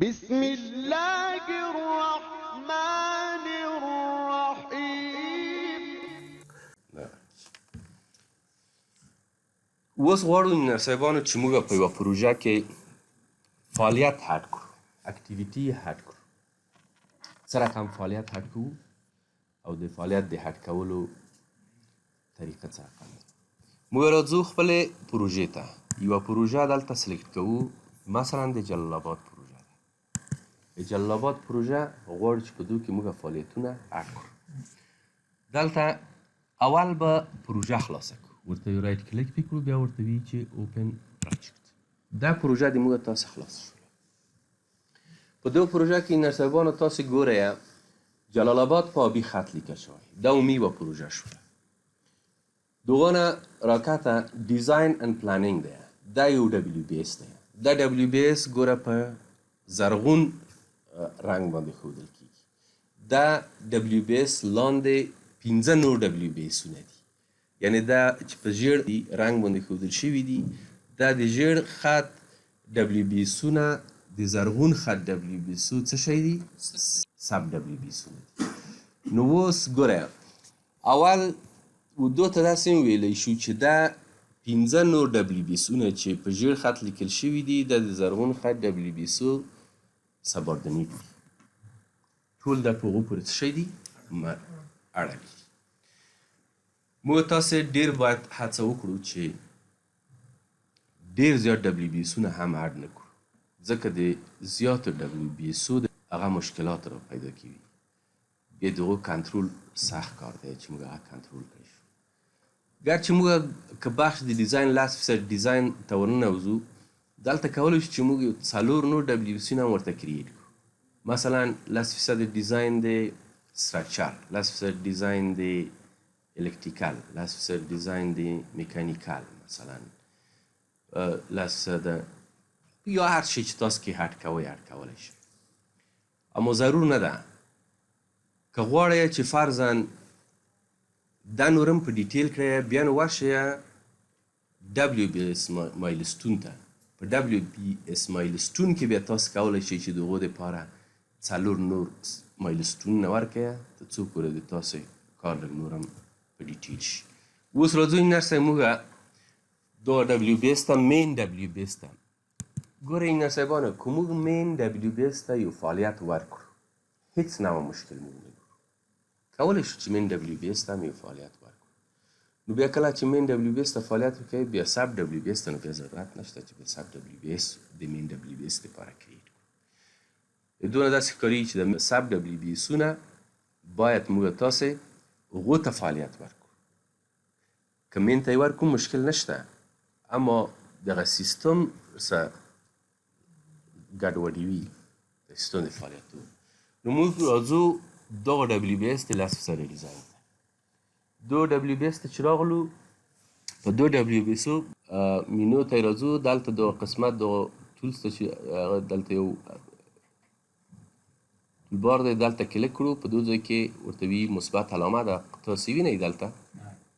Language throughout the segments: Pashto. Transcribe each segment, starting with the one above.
بسم الله الرحمن الرحیم. اوس غواړو انجنیر صاحبانو چې موږ په یوه پروژه کې فعالیت add کړو، activity add کړو. څه رقم فعالیت add کوو او د فعالیت د add کولو طریقه څه رقم ده؟ موږ راځو خپلې پروژې ته. یوه پروژه دلته select کوو، مثلا د جلال آباد پروژه ده. د جلال آباد پروژه غواړو چې په دو کې موږ فعالیتونه add کړو. دلته اول به پروژه خلاصه کړو، ورته یو right click پې کړو، بیا ورته وی چې open project. دا پروژه د موږ تاسو خلاص شو. په دو پروژه کې انجنیر صاحبانو تاسو ګورئ، جلال آباد په آبي خط لیکل شوی. دا عمومي یوه پروژه شوه. دغه نه راکته design and planning دی، دا یو WBS دی. دا WBS ګوره په زرغون رنګ باندې ښودل کیږي. دا WBS لاندې پنځه نور WBS ونه دي، یعنی دا چې په ژیړ رنګ باندې ښودل شوي دي، دا د ژیړ خط WBS ونه د زرغون خط WBS څه شی دي؟ sub WBS ونه دي. نو اوس ګوره، اول و دو ته داسې هم ویلی شو چې دا پنځه نور WBS ونه چې په ژیړ خط لیکل شوي دي، دا د زرغون خط WBS subordinate دي. ټول دا په هغو پورې څه شی دي؟ اړه لري. موږ تاسې ډېر باید هڅه وکړو چې ډېر زیات WBS ونه هم add نه کړو، ځکه د زیاتو WBS هغه مشکلات را پیدا کوي. بیا د هغو کنټرول سخت کار دی چې موږ هغه کنټرول کړی شو. ګرچې موږ که بخش د design 10% design ته ورننوځو، دلته کولی شو چې موږ یو څلور نور WBS هم ورته create کړو. مثلا 10% design د structure، 10% design د electrical، 10% design د mechanical، مثلا 10% یا هر شی چې تاسو کې add کوئ، add کولی شئ. اما ضرور نه ده. که غواړئ چې فرضاً دا نورم په detail کړی، بیا نو ورشئ WBS milestone ته. په WBS milestone کې بیا تاسو کولی شئ چې د هغو دپاره څلور نور milestone نه ورکړئ، تر څو پورې د تاسو کار لږ نور هم په detail شي. اوس راځو انجنیر صاحب موږ دغه WBS ته، main WBS ته. ګورئ انجنیر صاحبانو، که موږ main WBS ته یو فعالیت ورکړو، هیڅ نوع مشکل موږ نه لرو. کولی شو چې main WBS ته هم یو فعالیت ورکړو. نو بیا کله چې main WBS ته فعالیت ورکوي، بیا sub WBS ته نو بیا ضرورت نشته چې بیا sub WBS د main WBS لپاره create کړو. دونه داسې ښکاري چې د sub WBS ونه باید موږ تاسې هغو ته فعالیت ورکړو. که main ته یې ورکړو مشکل نشته، اما دغه سیستم سره ګډوډي وي، د سیستم د فعالیتو. نو موږ راځو دغه WBS د 10% design ته. دو WBS ته چې راغلو، په دو WBS menu ته راځو. دلته دغه قسمت، دغه tools ته چې هغه دلته یو toolbar دی، دلته کلیک کړو. په دو ځای کې ورته وي مثبت علامه ده، تاسو وینئ دلته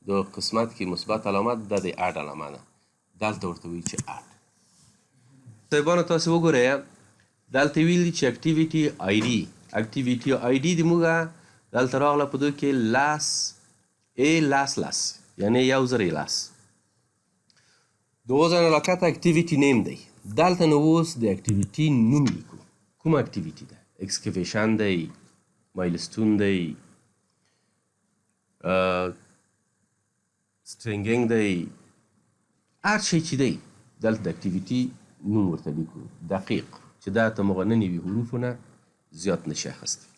د قسمت کې مثبت علامه ده، د add علامه ده. دلته ورته وي چې add. صاحبانو تاسو وګورئ، دلته ویلي چې activity ID. Activity ID د موږ دلته راغله په دوی کې 10 ای 10 10، یعنی 1010. دغه ځای نه راکته activity name دی. دلته نو اوس د activity نوم لیکو، کوم activity ده؟ Excavation دی، milestone دی، stringing دی، هر شی چې دی، دلته د activity نوم ورته لیکو دقیق، چې دا ته موږ نه نوي حروفو نه زیات نشي اخیستی.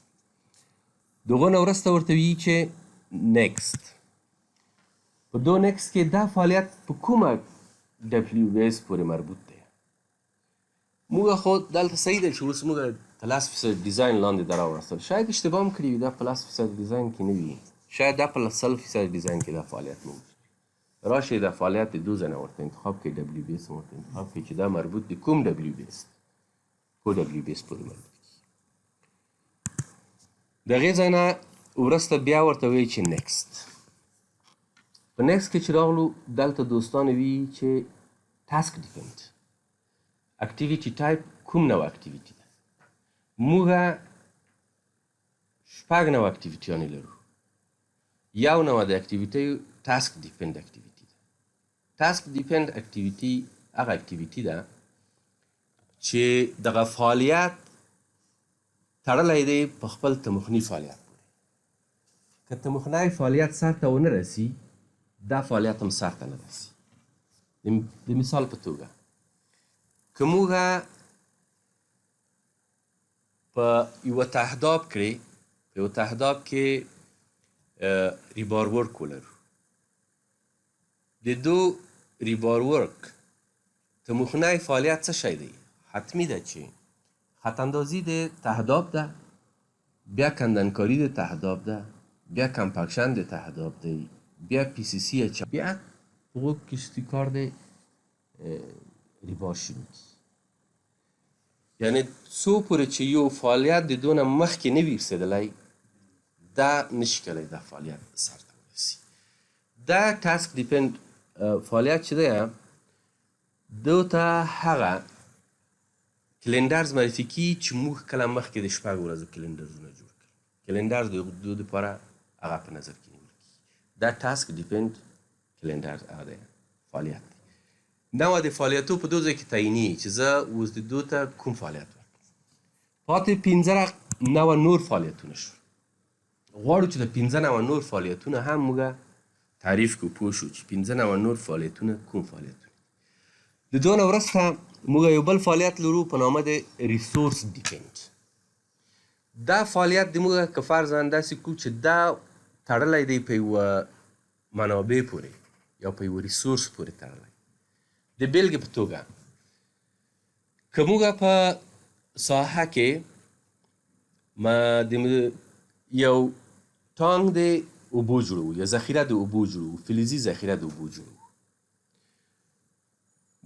دغه نه وروسته ورته ویي چې next. په دو next کې دا فعالیت په کومه WBS پورې مربوط دی؟ موږ خو دلته صحیح ده چې اوس موږ په 10% design لاندې دا راوستل. شاید اشتباه هم کړې وي، دا په 10% design کې نه وي، شاید دا په 100% design کې دا فعالیت موجود وي. راشئ دا فعالیت د دو ځای نه ورته انتخاب کړئ، WBS ورته انتخاب کړئ چې دا مربوط د کوم WBS، کو WBS پورې مربوط کړي. د هغې ځای نه وروسته بیا ورته وایي چې next. په next کې چې راغلو، دلته دوستانو وی چې task depend activity type، کوم نوع activity ده؟ موږ شپږ نوع اکټیویټیانې لرو. یو نوع د activity task depend activity ده. task depend activity هغه activity ده چې دغه فعالیت تړلی دی په خپل تمخني فعالیت پورې. که تمخنی فعالیت سرته ونه رسي، دا فعالیت هم سرته نه رسي. د مثال په توګه، که موږ په یوه تهداب کې، په یوه تهداب کې rebar work ولرو، د دو rebar work تمخنی فعالیت څه شی دی؟ حتمي ده چې خط اندازي د تهداب ده، بیا کندنکاري د تهداب ده، بیا compaction د تهداب دی، بیا PCC اچ، بیا هغو کشتی کار دی rebar شروع کی. یعنی څو پورې چې یو فعالیت د دونه مخکې نه وي رسېدلی، دا نشي کولای دا فعالیت سرته ورسي. دا task depend فعالیت چې دی، دو ته هغه calendars معرفي کیږي چې موږ کله مخکې د 6 ورځو calendars ونه جوړ کړل. calendars د دو دپاره هغه په نظر کې نیول کیږي. دا task depend calendars هغه دی فعالیت دی. نوع د فعالیتو په دوه ځای کې تعیني چې زه اوس د دوه ته کوم فعالیت ورکړم. پاتې پنځه نوع نور فعالیتونه شول. غواړو چې د پنځه نوع نور فعالیتونه هم موږ تعریف کړو، پوه شو چې پنځه نوع نور فعالیتونه کوم فعالیتونه دي. د دوه نه وروسته موږ یو بل فعالیت لرو په نامه د resource depend. دا فعالیت د موږ که فرضاً داسې کړو چې دا تړلی دی په یوه منابع پورې یا په یوه resource پورې تړلی. د بېلګې په توګه که موږ په ساحه کې ما د یو ټانک د اوبو جوړوو یا ذخیره د اوبو جوړوو، فلزي ذخیره د اوبو جوړوو،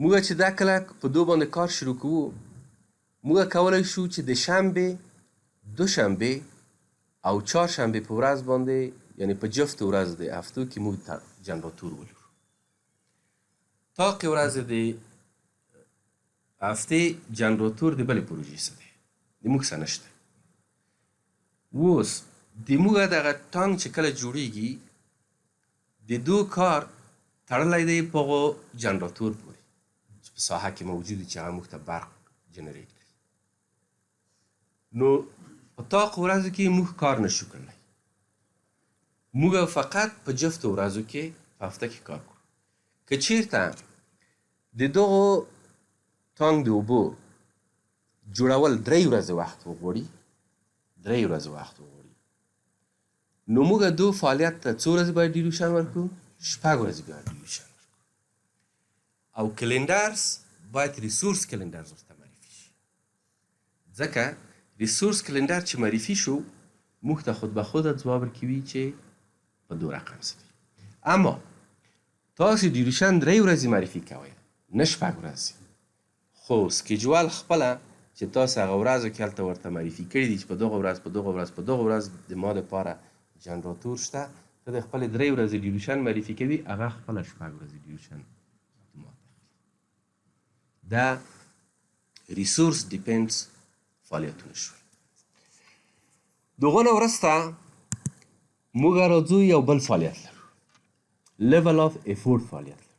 موږ چې دا کله په دو باندې کار شروع کوو، موږ کولی شو چې د شنبې، دوشنبې او چهارشنبې په ورځ باندې، یعنی په جفت ورځ د هفتو کې موږ جنراتور ولرو. طاقې ورځ د هفتې جنراتور د بلې پروژې څخه دی، د موږ څخه نشته. اوس د موږ دغه ټانک چې کله جوړیږي، د دو کار تړلی دی په هغو جنراتور پورې چې په ساحه کې موجود دي چې هغه موږ ته برق generate کړي. نو په طاق ورځو کې موږ کار نشو کړلی، موږ فقط په جفتو ورځو کې په هفته کې کار کړو. که چیرته د دغو ټانک د اوبو جوړول 3 ورځې وخت وغواړي، 3 ورځې وخت وغواړي، نو موږ دو فعالیت ته څو ورځې باید duration ورکړو؟ 6 ورځې باید duration ورکړو. او calendars باید resource calendars ورته معرفي شي، ځکه resource calendar چې معرفي شو موږ ته خود به خوده ځواب ورکوي چې په دو رقم څه دی. اما تاسو duration 3 ورځې معرفي کوئ، نه 6 ورځې، خو schedule خپله چې تاسو هغه ورځو کې هلته ورته معرفي کړي دي چې په دغه ورځ، په دغه ورځ، په دغه ورځ د ما دپاره جنراتور شته، ته د خپلې 3 ورځې duration معرفي کوي، هغه خپله 6 ورځې duration اتومات اخلي. دا resource depends فعالیتونه شول. دغه نه وروسته موږ راځو یو بل فعالیت لرو، level of effort فعالیت لرو.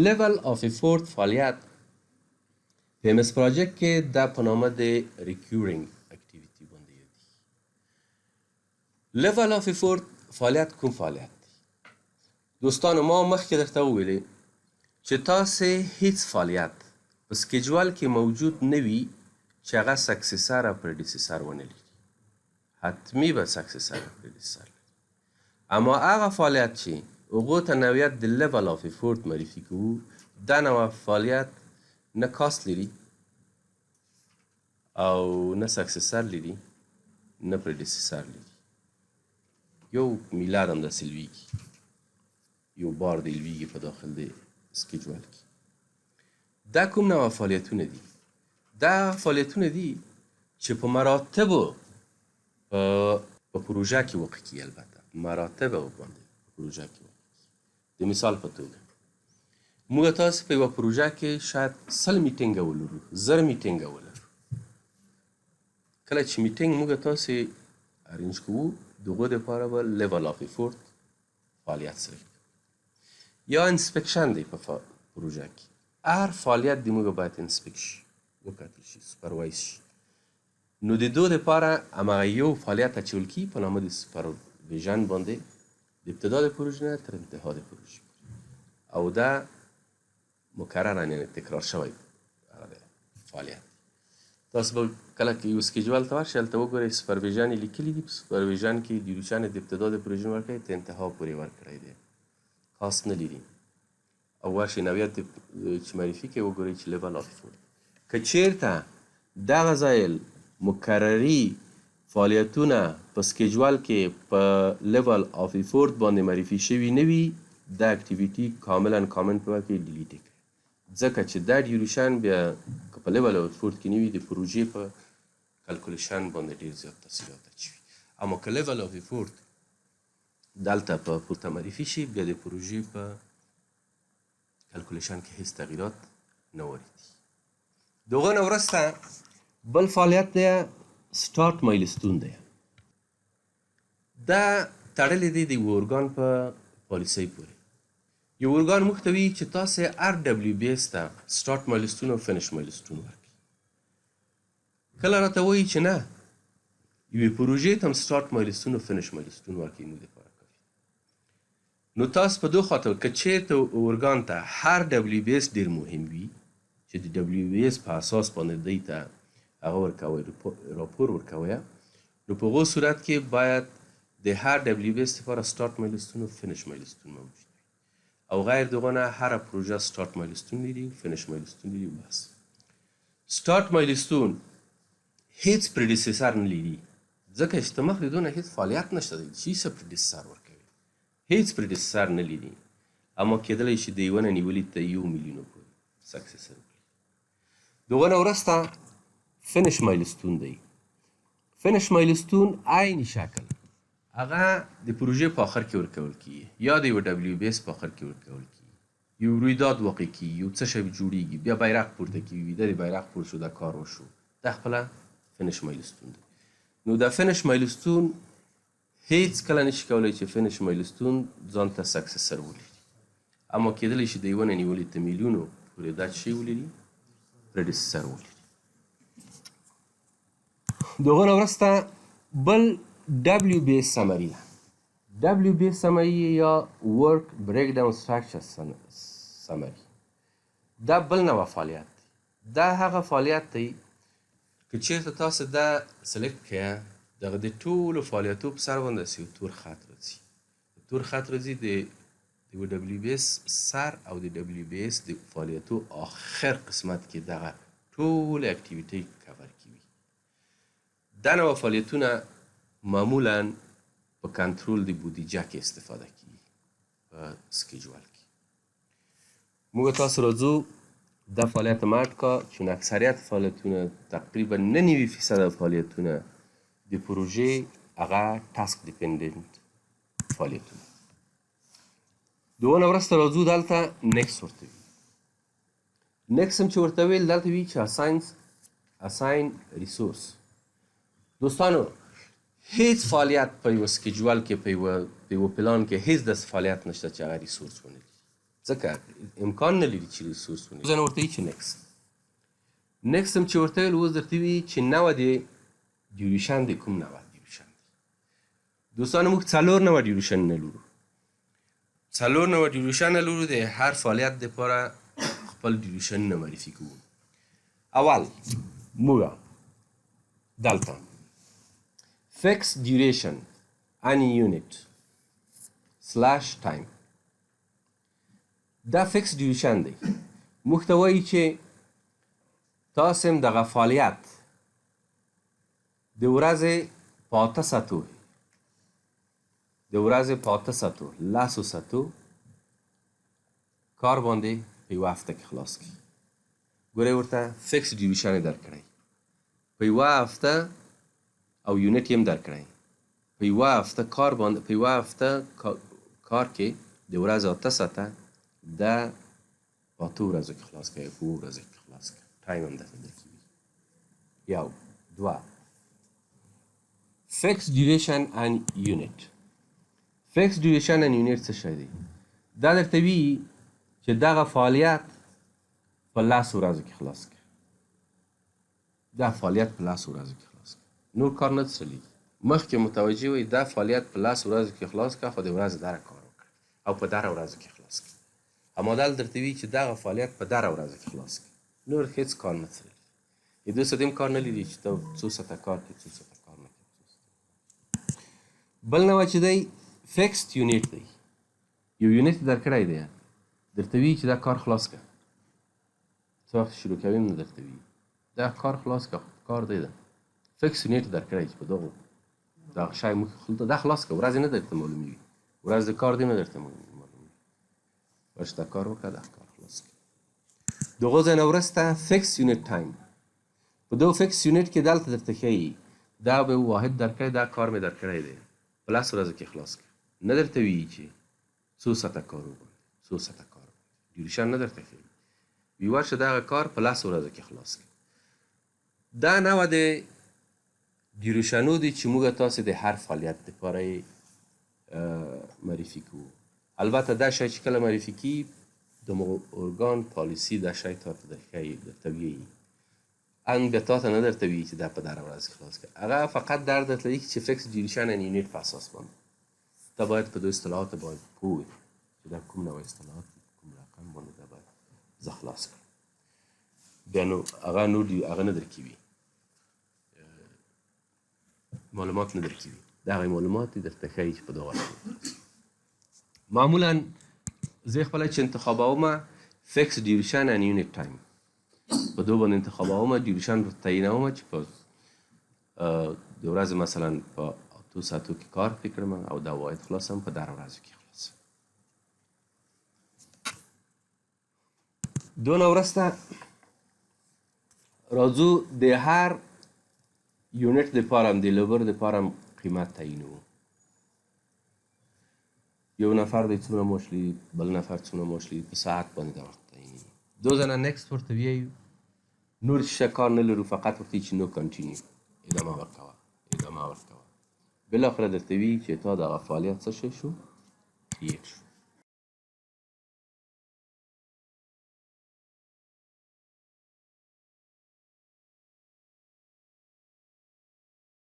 level of effort فعالیت په MS Project کې دا په نامه د recurring activity باندې یادېږي. level of effort فعالیت کوم فعالیت دی؟ دوستانو ما مخکې درته وویلې چې تاسې هیڅ فعالیت په schedule کې موجود نه وي چې هغه successor او predecessor ونه لري. حتمي به successor او predecessor لري. اما هغه فعالیت چې هغو ته نوعیت د level of effort معرفي کوو، دا نوع فعالیت نه cost لري او نه successor لري نه predecessor لري. یو میلاد هم داسې لویږي، یو بار دی لویږي په داخل د schedule کې. دا کوم نوع فعالیتونه دي؟ دا فعالیتونه دي چې په مراتبو په پروژه کې واقع کیږي، البته مراتب باندې په پروژه کې واقع کیږي. د مثال په توګه موږ تاسو په یوه پروژه کې شاید 100 meeting ولرو، 1000 meeting ولرو. کله چې meeting موږ تاسو arrange کوو، دغو دپاره به level of effort فعالیت select یا inspection دی. په پروژه کې هر فعالیت د موږ باید inspect شي، وکتل شي، supervise شي. نو د دو دپاره هماغه یو فعالیت اچول کېږي په نامه د supervision باندې، د ابتدا د پروژې نه تر انتها د پروژې. او دا مکررا، یعنی تکرار شوی هغه دی فعالیت. تاسو به کله کې یو schedule ته ورشئ، هلته وګورئ supervision یې لیکلي دي. په supervision کې duration د ابتدا د پروژې ورکړی تر انتها پورې ورکړی دی، cost نه لري. او ورشئ نوعیت چې معرفي کوي، وګورئ چې level of effort. که چیرته دغه ځای مکرري فعالیتونه په schedule کې په level of effort باندې معرفي شوي نه وي، دا activity کاملا کامنت په کې delete کړئ، ځکه چې دا duration بیا که په level of effort کې نه وي، د پروژې په calculation باندې ډیر زیات تاثیرات اچوي. اما که level of effort دلته په پورته معرفي شي، بیا د پروژې په calculation کې هیڅ تغییرات نه واردېږي. د هغه نه وروسته بل فعالیت دی، start milestone دی. دا تړلی دی د یو ارګان په پالیسۍ پورې. یو ارګان موږ ته وایي چې تاسې هر WBS ته start milestone او finish milestone ورکړئ. کله راته وایي چې نه، یوې پروژې ته هم start milestone او finish milestone ورکړئ، موږ دپاره کافي. نو تاسو په دوه خاطر، که چیرته ارګان ته هر WBS ډیر مهم وي چې د WBS په اساس باندې دی ته هغه ورکوي، راپور ورکوي، نو په هغو صورت کې باید د هر WBS لپاره start milestone او finish milestone موجود وي. او غیر دغه نه هره پروژه start milestone لري، finish milestone لري، بس. start milestone هیڅ predecessor نه لري، ځکه چې ته مخ د دونه هیڅ فعالیت نشته دی چې څه predecessor ورکوي. هیڅ predecessor نه لري، اما کېدلی شي د یوه نه نیولي ته 1 میلیون پورې successor وکړي. دغه نه وروسته finish milestone دی. finish milestone عین شکل هغه د پروژې په آخر کې ورکول کیږي یا د یو WBS په آخر کې ورکول کیږي. یو رویداد واقع کیږي، یو څه شی جوړیږي، بیا بیرغ پورته کیږي، د بیرغ پورته شو، دا کار وشو، دا خپله finish milestone دی. نو دا finish milestone هیڅ کله نشي کولی چې finish milestone ځان ته successor ولري، اما کېدلی شي د یوه نه نیولې ته میلیونو پورې دا شی ولري، predecessor ولري. د هغه نه وروسته بل WBS summary ده. WBS summary یا work breakdown structure summary، دا بل نوع فعالیت دی. دا هغه فعالیت دی که چیرته تاسو دا select کړئ، دغه د ټولو فعالیتو په سر باندې داسې یو تور خط راځي. تور خط راځي، د WBS سر او د WBS د فعالیتو آخر قسمت کې دغه ټول activity cover کیږي. دا نوع فعالیتونه معمولا په کنترل د بودیجه کې استفاده کیږي، په schedule کې. موږ تاسو راځو دا فعالیت مات کا، چون اکثریت فعالیتونه، تقریبا 99% فعالیتونه د پروژې هغه task dependent فعالیتونه. دوه وروسته راځو دلته next ورته وي. next هم چې ورته ویل، دلته وی چې assign resource. دوستانو، هیڅ فعالیت په یوه schedule کې، په یوه پلان کې هیڅ داسې فعالیت نشته چې هغه resource ونه لري، ځکه امکان نه لري چې resource ونه لري. ځنه ورته چې next. next هم چې ورته ویل، اوس درته وی چې نوع د duration دی، کوم نوع duration دی. دوستانو، موږ څلور نوع duration نه لرو، څلور نوع duration نه لرو. د هر فعالیت لپاره خپل duration نه معرفي کوو. اول موږ دلته fixed duration any unit slash time. دا fixed duration دی. موږ ته وایي چې تاسو هم دغه فعالیت د ورځې په 8 ساعتو، د ورځې په 8 ساعتو، 10 ساعتو کار باندې په یوه هفته کې خلاص کړي. ګورئ، ورته fixed duration یې درکړی په یوه هفته او unit یې هم درکړی. په یوه هفته کار باندې، په یوه هفته کار کې د ورځې 8 ساعته، د په 8 ورځو کې خلاص کړي، په 7 ورځو کې خلاص کړي. time هم درته درکوي. یو، دوه. Fixed duration and unit. Fixed duration and unit څه شی دی؟ دا درته وی چې دغه فعالیت په لس ورځو کې خلاص کړه. دا فعالیت په لس ورځو کې خلاص کړه، نور کار نه څه لري. مخکې متوجه وي، دا فعالیت په لس ورځو کې خلاص کړه، خو د ورځې دره کار وکړه او په دره ورځو کې خلاص کړه. اما دلته درته وی چې دغه فعالیت په دره ورځو کې خلاص کړه، نور هیڅ کار نه څه لري. دو ساعت هم کار نه لري چې ته څو ساعته کار کوې، څو ساعته کار نه کوې. بل نوع چې دی fixed unit دی، یو unit درکړی دی، درته وی چې دا کار خلاص کړه، څه وخت شروع کوي نه درته وی دا کار خلاص کړه، کار دی ده. Fixed unit درکړی چې په دغو دا شی موږ دا خلاص کړه، ورځې نه درته معلومېږي، ورځ د کار دی نه درته معلومېږي، بس دا کار وکړه، دا کار خلاص کړه. دغو ځای نه وروسته fixed unit time. په دغه fixed unit کې دلته درته ښیي دا به واحد درکړی، دا کار مې درکړی دی، په لس ورځو کې خلاص کړه، نه درته ویي چې څو ساعته کار وباندې، څو ساعته کار وباندې، duration نه درته ښیي، وي ورشه دغه کار په لس ورځو کې خلاص کړه. دا نوع د duration و دی چې موږ تاسې د هر فعالیت دپاره یې معرفي کوو. البته دا شی چې کله معرفي کیږي د ارګان پالیسي دا شی تاته درښیي، درته ویي، ان بیا تاته نه درته ویي چې دا په دره ورځ کې خلاص کړه، هغه فقط در درته لیکي چې fixed duration and unit په اساس باندې ته باید په دو اصطلاحاتو باید پوه وي چې دا کوم نوع اصطلاحات دي، کوم رقم باندې دا باید زه خلاص کړم. بیا نو هغه نور دی، هغه نه درکوي معلومات، نه درکوي دا هغه معلومات دي درته ښیي چې په دغه معمولا زه خپله چې انتخابوم fixed duration and unit time په دوه باندې انتخابوم، duration تعیینوم چې په د ورځې مثلا په اتو ساعتو کې کار پرې کړم او دا واحد خلاصم په دره ورځو کې خلاص. دونه وروسته راځو د هر unit دپاره هم د labour دپاره هم قیمت تعیینوو. یو نفر دی څومره معاش لري، بل نفر څومره معاش لري، په ساعت باندې دا ورته تعیینوي. دو ځنه next ورته ویایو، نور څه کار نه لرو، فقط ورته چې no continue، ادامه ورکوه، ادامه ورکوه. بالاخره درته ویي چې تا دغه فعالیت څه شی شو، create شو.